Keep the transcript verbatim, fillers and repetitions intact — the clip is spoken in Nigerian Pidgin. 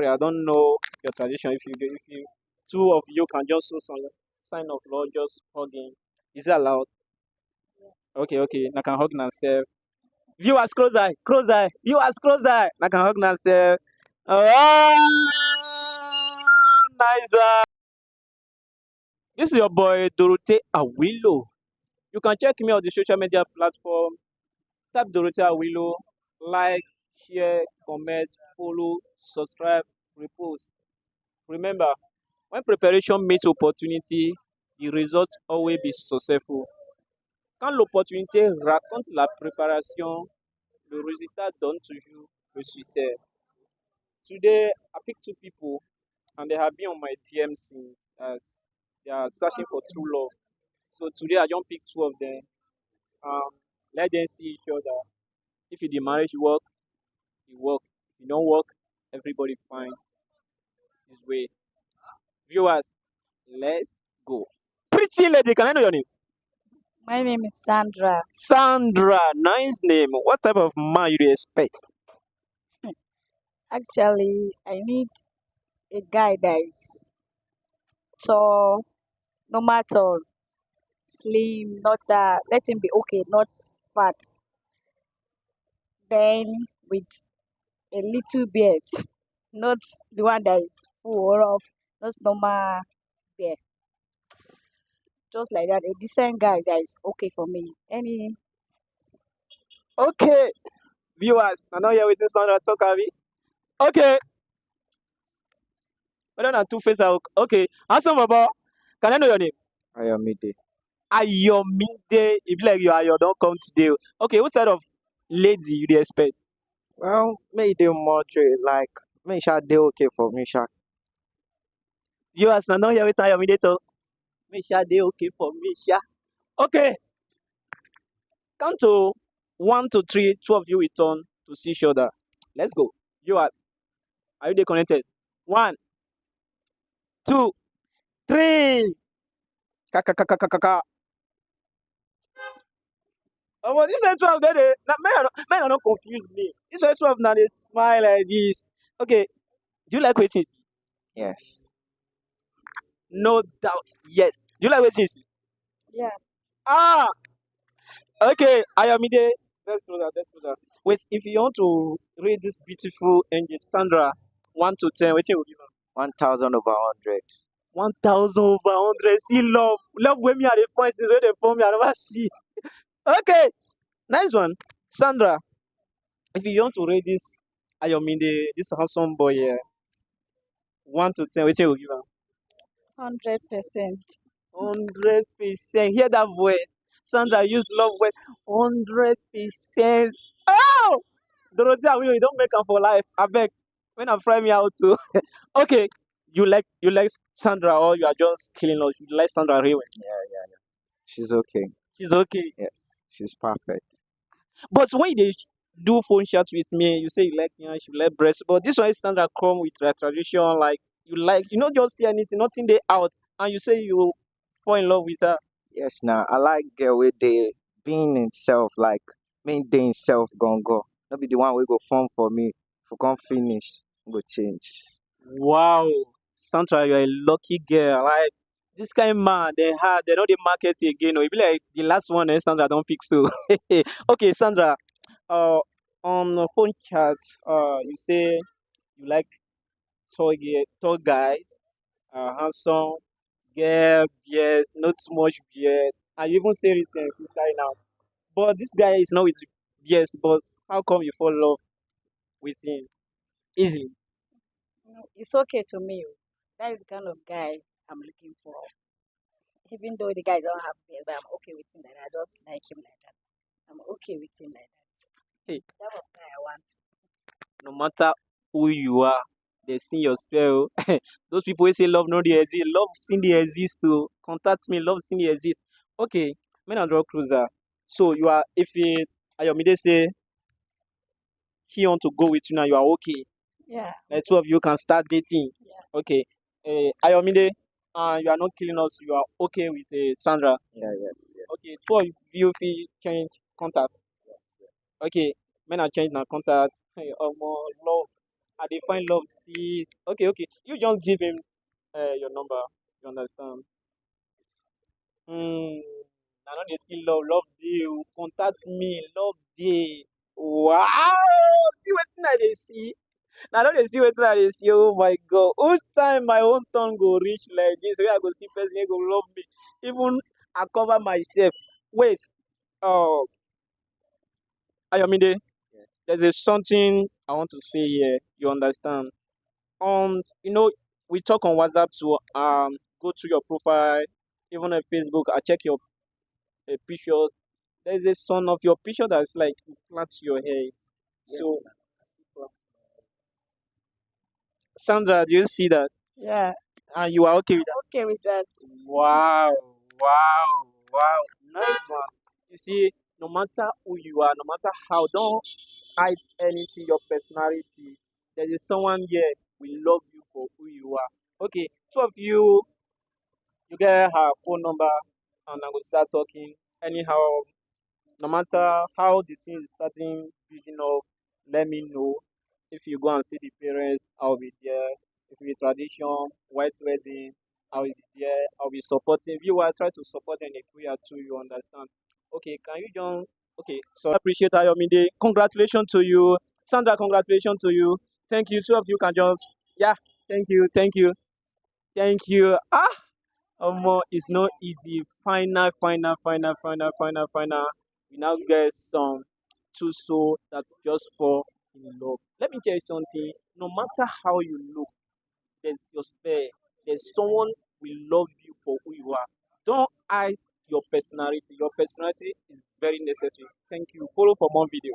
Sorry, I don't know your tradition. If you if you two of you can just so some sign of love, just hug him. Is it allowed? Okay, okay. I can hug myself. Viewers, close eye, close eye. Viewers, close eye. I can hug myself. Oh, nice one. This is your boy Dorothee Awilo. You can check me on the social media platform. Type Dorothee Awilo, like, share, comment, follow, subscribe, repost. Remember, when preparation meets opportunity, the results always be successful. Quand l'opportunité rencontre la préparation, le résultat donne toujours le succès. Today, I picked two people and they have been on my D M since as they are searching for true love. So today I don't pick two of them. Um, let them see each other. If the marriage work, it work. If it don't work, everybody fine his way. Viewers, let's go. Pretty lady, can I know your name? My name is Sandra. Sandra, nice name. What type of man you dey expect? Actually, I need a guy that is tall, normal tall, slim, not that. Let him be okay, not fat. Then with a little beard, not the one that is full or off, not normal beard. Just like that, a decent guy that is okay for me. Any Okay, viewers, I know you're waiting someone to talk, abi? Okay. Whether na two face, I will- okay. Handsome baba, can I know your name? Ayomide. Ayomide. E be like you Ayo don come today. O. Okay, what side of lady you dey expect? Well, make e dey moderate, like make e sha dey okay for me, sha. Viewers, na don hear wetin Ayomide talk. Make e sha dey okay for me, sha. Okay. Count to one to three, two of you will turn to see each other. Let's go. Viewers, are you dey connected? One, two, three. Ka ka ka ka ka ka ka. Omo, this way twelve dey dey. Na men no, men no confuse me. This way twelve na dey smile like this. Okay, do you like wetin you see? Yes. No doubt. Yes. Do you like wetin you see? Yeah. Ah. Okay, Ayomide. Let's close that. Let's close that. Wait, if you want to rate this beautiful angel Sandra, one to ten, wetin you go give am? One thousand over hundred. One thousand over hundred. See love, love wey me I dey find since wey dey form me I never see. Okay, nice one, Sandra. If you want to rate this Ayomide, this handsome boy here, one to ten, wetin you go give am? Hundred percent. Hundred percent. Hear that voice. Sandra use love word. Hundred percent. Oh, Dorothea, you don't make am for life. I beg. When I fry me out too. Okay, you like you like Sandra or you are just killing us? You like Sandra real? Yeah, yeah, yeah. She's okay. She's okay. Yes, she's perfect. But when you dey do phone chat with me, you say you like me, you like breast. But this one is Sandra come with her tradition, like you like you not just see anything, nothing dey out, and you say you fall in love with her. Yes, now I like girl wey dey being himself, like make dey himself gongo. No be the one wey go form for me. For come finish, go change. Wow, Sandra, you're a lucky girl. Like this kind of man, they hard. They know the market again. Oh, e be like the last one, eh, Sandra don't pick so. Okay, Sandra. Uh, on the phone chat, uh, you say you like tall, ge- tall guys, uh, handsome, girl, beard, not too much beard, and you even say it uh, freestyle now. But this guy is not with beard, but how come you fall in love with him? Easy. It's okay to me. Oh. That is the kind of guy I'm looking for. Even though the guy don't have beard, but I'm okay with him like that. I just like him like that. I'm okay with him like that. Hey. That was guy I want. No matter who you are, they see your spell. Those people who say love no dey exist, love still dey exist too. Contact me, love still dey exist. Okay, men and draw closer. So you are if it Ayomide say he want to go with you now, you are okay. Yeah. Like two of you can start dating. Yeah. Okay. Uh, Ayomide, uh, you are not killing us. You are okay with uh, Sandra. Yeah, yes, yes. Okay, two of you feel change contact. Okay, men are change na contact. Hey, omo, love. I dey find love since. Okay, okay. You just give him uh, your number. You understand? Hmm. I no dey see love. Love dey. Oh. Contact me. Love dey. Wow. See wetin I dey see. Na I no dey see wetin I dey see. Oh my God. Which time my own turn go reach like this? Where I go see person wey go love me. Even I cover myself. Wait. Oh. Ayomide, there's a something I want to say here. You understand? Um, you know, we talk on WhatsApp to um go through your profile, even on Facebook. I check your uh, pictures. There's a son of your picture that's like you plait your hair. So, Sandra, do you see that? Yeah. And you are okay with that? Okay with that. Wow, wow, wow. Nice one. You see, no matter who you are, no matter how, don't hide anything, your personality. There is someone here will love you for who you are. Okay, two of you, you get her phone number and I go start talking. Anyhow, no matter how the thing is starting building up, let me know. If you go and see the parents, I'll be there. If it's tradition, white wedding, I'll be there. I'll be supporting. If you are trying to support an Ekuya too, you understand. Okay, can you join? Okay, so I appreciate Ayomide. Congratulations to you. Sandra, congratulations to you. Thank you. Two of you can just, yeah, thank you, thank you, thank you. Ah, Omo, it's not easy. Final, final, final, final, final, final. We now get some two soul that just fall in love. Let me tell you something. No matter how you look, there's your spare. There's someone will love you for who you are. Don't hide your personality. Your personality is very necessary. Thank you. Follow for more video.